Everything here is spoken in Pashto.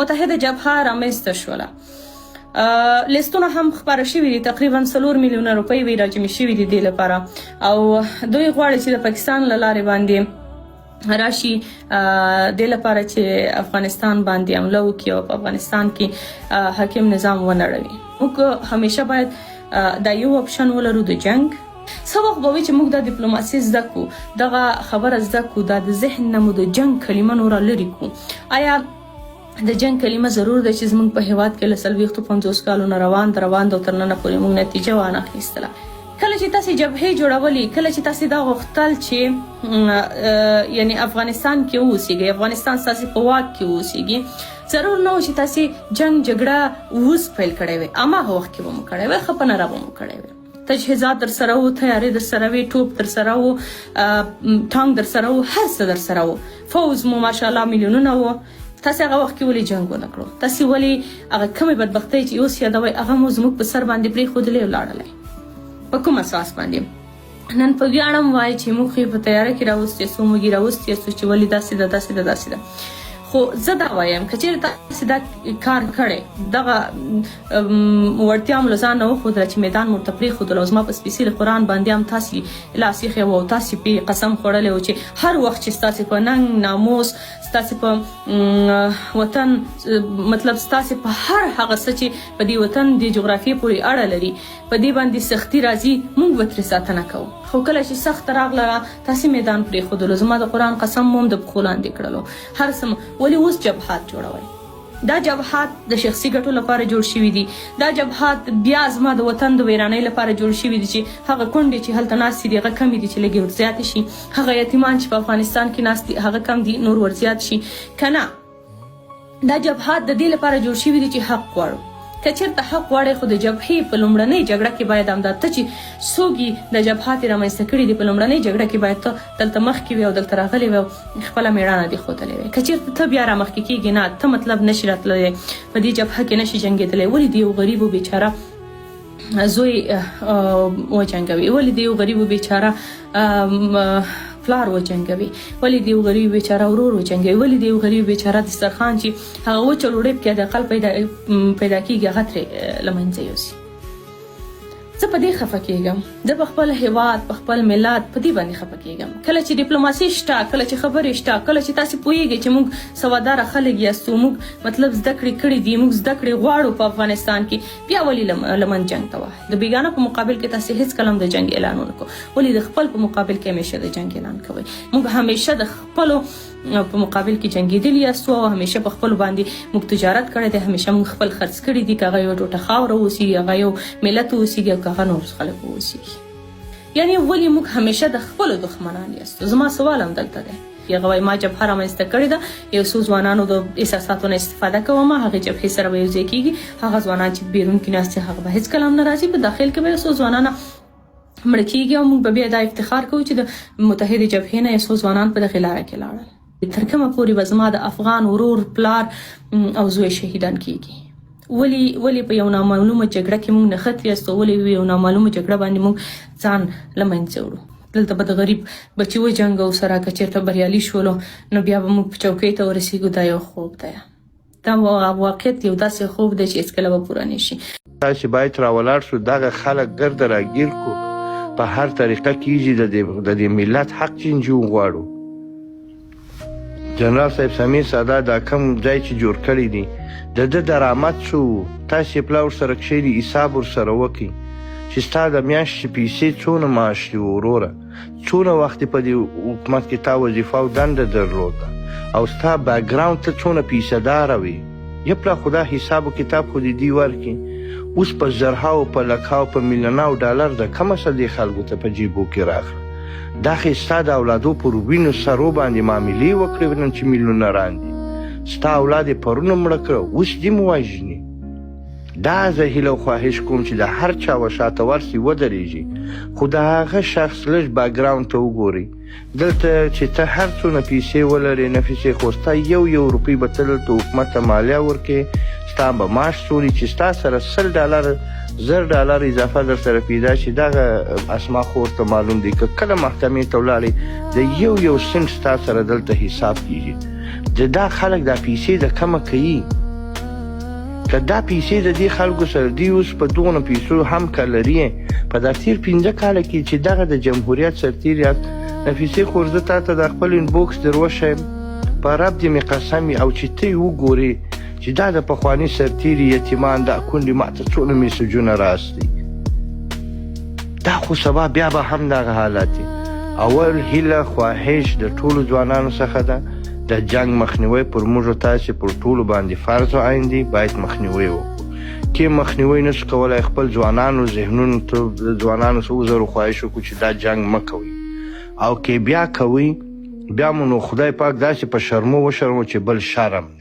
متحده جبهه رامنځته شوله. لیستونه هم خپاره شوي دي، تقریبا 4 میلیونه روپۍ وی راجمع شوي دي دې لپاره، او دوی غواړي چې د پاکستان له لارې باندې راشي، د لپاره چې افغانستان باندې حمله وکړي او په افغانستان کې حاکم نظام ونړوي. موږ همیشه باید دا یو option ولرو د جنگ. څه وخت به وي چې موږ د دیپلوماسي زده کو، دغه خبره زده کو، دا د ذهن نه مو د جنگ کلمه نوره لرې کو؟ آیا د جنگ کلمه ضرور ده چې زموږ په هیواد کې له 40، 50 کالو نه روان ده، روان ده او تر ننه پورې موږ نتیجه وانه اخیستله؟ کله چې تاسو جبهې جوړولې، کله چې تاسو دا غوښتل چې یعنی افغانستان کې اوسیږئ، افغانستان ستاسو په واک کې اوسیږي، ضرور نه و چې تاسو جنگ جګړه اوس پیل کړی وي. اما هغه وخت کې به مو کړی وي، ښه په نره به مو کړی وي. تجهیزات در سره وو، تیارې در سره وي، ټوپ در سره وو، ټانک در سره وو، هر څه در سره وو، فوځ مو ماشاءالله میلیونونه وو. تاسو هغه وخت کې ولې جنګ ونه کړو؟ تاسو ولې هغه کومې بدبختۍ چې اوس یادوئ، هغه مو زموږ په سر باندې پرېښودلې او لاړلې؟ په کوم اساس باندې نن په ویاړم وایي چې موږ یې په تیاره کې راوستي څو، موږ یې راوستي څو چې ولې داسې ده، داسې ده، داسې ده؟ خو زه دا وایم، که چېرې تاسې دا کار کړی، دغه وړتیا مو له ځانه وښودله چې میدان مو ورته پرېښودل او زما په سپېڅلي قرآن باندې هم تاسې لاس ایښی و او تاسې پې قسم خوړلی و چې هر وخت چې ستاسې په ننګ، ناموس، ستاسې په وطن، مطلب ستاسې په هر هغه څه چې په دې وطن، د جغرافیې پورې اړه لري، په دې باندې سختی راځي، موږ به ترې ساتنه کوو. خو کله چې سخته راغله، تاسې میدان پرېښودلو، زما د قرآن قسم مو هم د پښو لاندې کړلو، هر څه مو. ولې اوس جبهات جوړوئ؟ دا جبهات د شخصي ګټو لپاره جوړ شوي دي. دا جبهات بیا زما د وطن د ویرانۍ لپاره جوړ شوي دي چې هغه کونډې چې هلته ناستې دي، هغه کمې دي چې لږې ورزیاتې شي، هغه یتیمان چې په افغانستان کې ناست دي، هغه کم دي، نور ورزیات شي. که نه، دا جبهات د دې لپاره جوړ شوي دي چې حق غواړو. که چېرته حق غواړې، خو د جبهې په لومړنۍ جګړه کې باید همدا ته چې څوک یې د جبهات یې رامنځته کړي دي، په لومړنۍ جګړه کې باید ته دلته مخکې وي او دلته راغلی وي او خپله مېړانه دې ښودلې وي. که چېرته ته بیا رامخکې کېږي نه، ته مطلب نشي راتللی، په دې جبهه کې نشي جنګېدلی. ولې د یو غریب او بیچاره زوی وجنګوي؟ ولې د یو غریب او بیچاره پلار وجنګوي؟ ولې د یو غریب بیچاره ورور وجنګوي؟ ولې د یو غریب بیچاره دسترخوان چې هغه وچه ډوډۍ پکې د عقل پیدا کېږي، هغه ترې له منځه یوسي؟ زه په دې خفه کېږم. زه په خپل هیواد، په خپل ملت په دې باندې خفه کېږم. کله چې ډیپلوماسي شته، کله چې خبرې شته، کله چې تاسې پوهیږئ چې موږ سواداره خلک یاستو، موږ مطلب زده کړې کړې دي، موږ زده کړې غواړو په افغانستان کې، بیا ولې لمن جنگ ته وهئ؟ د بیګانه په مقابل کې تاسې هیڅ کله هم د جنگ اعلان ونه کړو. ولې د خپل په مقابل کې همیشه د جنگ اعلان کوئ؟ موږ همیشه د خپلو په مقابل کې جنګېدلي یاستو او همیشه په خپلو باندې موږ تجارت کړی دی، همیشه موږ خپل خرڅ کړي دي، که هغه یو ټوټه خاوره اوسي، هغه یو ملت اوسیږي او که هغه نور خلک اوسیږي. یعنی ولې موږ همیشه د خپلو دښمنان یاستو؟ زما سوال هم دلته دی. هغه وایي ما جبهه رامنځته کړې ده، یو څو ځوانانو د احساساتو نه استفاده کوم، هغې جبهې سره به یو ځای کېږي. هغه ځوانان چې بیرون کې ناست دي، هغه به هېڅ کله هم نه راځي. په داخل کې به یو څو ځوانان مړه کېږي او موږ به بیا دا افتخار کوو چې د متحدې جبهې نه یو څو ځوانان په دغې لاره کې لاړل. تر کومه پورې به زما د افغان ورور، پلار او زوی شهیدان کیږي؟ ولی په یو نامعلومه جګړه کې موږ نښتي یاستو؟ ولی یو نامعلومه جګړه باندې موږ ځان له منځه وړو؟ دلته به د غریب بچي وجنګو سره، که چېرته بریالي شولو نو بیا به موږ په چوکۍ ته ورسېږو. دا یو خوب دی، دا واقعیت یو داسې خوب دی چې هېڅکله به پوره نه شي. تاسې باید راولاړ شو، دغه خلک ګرده راګیر کو، په هر طریقه کیږي، د دې ملت حق چینجي وغواړو. جنرال صاحب سمیر ساده دا کوم ځای چې جوړ کړی دی، د ده درآمد څو و؟ تاسې پلا ورسره کښېني، حساب ورسره وکړئ چې ستا د میاشتې پیسې څونه معاش دی وروره، څونه وخت په دې حکومت کې تا وظیفه او دنده درلوده او ستا background ته څونه پیسه داره وي. یپلا خدا حساب و کتاب خو دې دی ورکړي. اوس په زرهاو، په لکهاو، په میلیوناو ډالر د کومه څه دې خلکو ته په جیبو کې راغله؟ دا خو ستا د اولادو پر وینو سرو باندې معاملې وکړې. نن چې میلیونران دي، ستا اولاد یې پرونه مړه کړه، اوس دې مو وژني. دا زه هیله او خواهش کوم چې د هر چا و شاته ورسي ودرېږي، خو د هغه شخص لږ background ته وګورئ. دلته چې ته هر څونه پیسې ولرې نفیسې، خو ستا یو یو روپۍ به ته دلته حکومت ته مالیه ورکړې. ستا به معاش څوری چې ستا سره 100 ډالر، 1000 ډالر اضافه در سره پیدا شي، دغه اسما خور ته معلوم دی. که کله محکمې ته ولاړې، د یو یو سنټ ستا سره دلته حساب کیږي. د دا خلک دا پیسې د کمه کوي. که دا پیسې د دې خلکو سره دی اوس په دونه پیسو هم که لري په دا تیر 5 کاله کې چې دغه د جمهوریت سرتیري یاست. نفیسې خور، زه تا ته د خپل inbox در وښیم، په رب دې مې قسم وي، او چې ته یې وګورې چې دا د پخواني سرتیري یتیمان دا کونډې ماته څونه میسجونه راستي. دا خو سبا بیا به هم دغه حالت وي. اول هیله خواهش د ټولو ځوانانو څخه ده، د جنګ مخنیوی پر موږ تاسې پر ټولو باندې فرض عین دی، باید مخنیوی وکړو. که مخنیوی نشو کولای، خپل ځوانانو ذهنونو ته ځوانانو څه عذر او خواهش وکړو چې دا جنګ مه کوئ، او که بیا کوئ بیا مو نو خدای پاک داسې په شرمو وشرمو چې بل شرم نه.